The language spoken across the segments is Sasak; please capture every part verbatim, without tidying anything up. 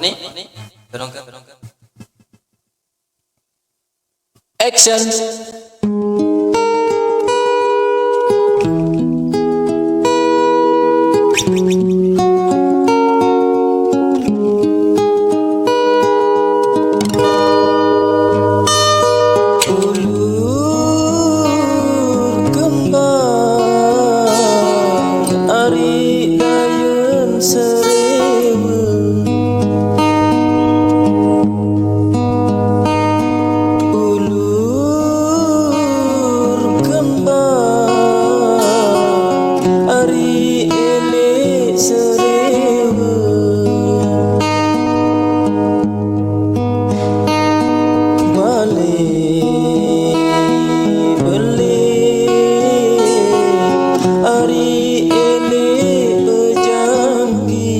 Ni, dorong ke. Action. Ulur kembang ari dayun serewe. Ulur kembang ari elek serewe. Bale bele ari elek bejangki.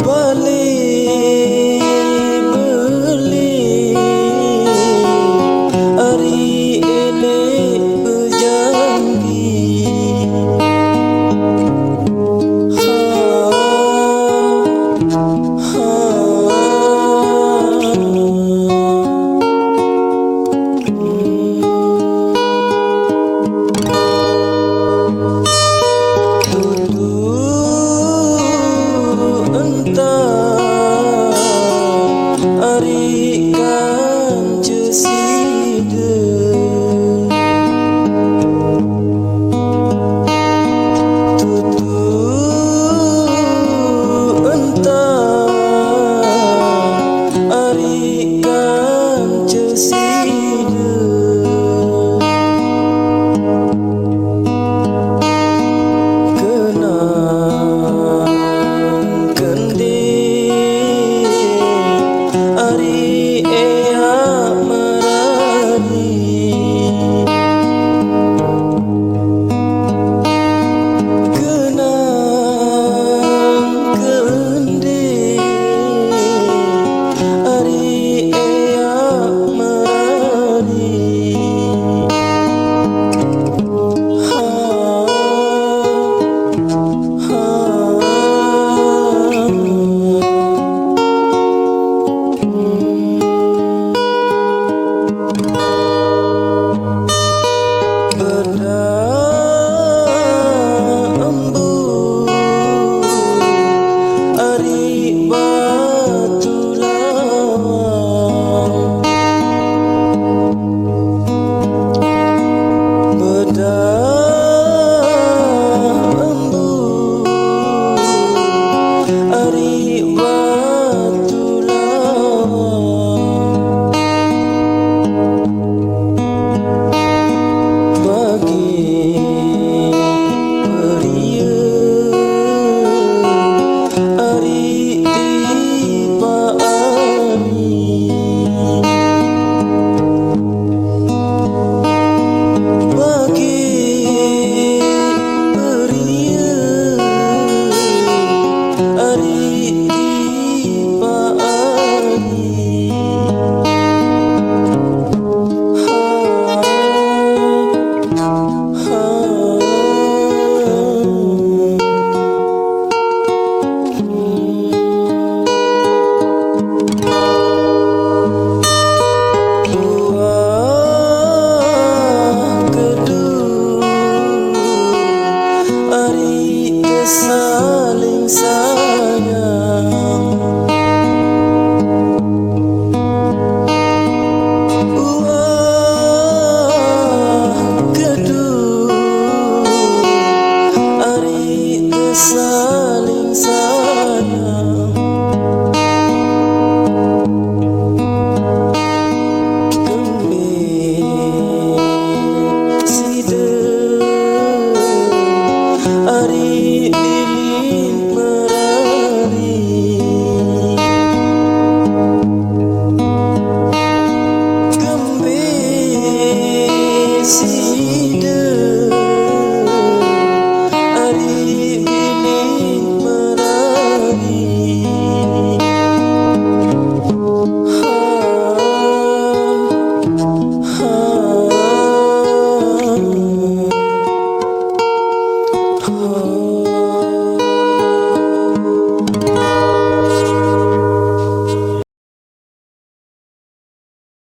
Bale bele ari elek bejangki. Ha, ha. Tutu entang ari kance side. Tutu entang ari kance side. Kenang kende ari eak merani. Kenang kende ari eak merani. Ha, ha. Bedak embu ari batu lawang. Bedak embu ari batu lawang. Bagi peria ari tipak ari. Bagi peria ari tipak ari. Tuah kedu ari tesaling sayang. Uah kedu ari tesaling sayang.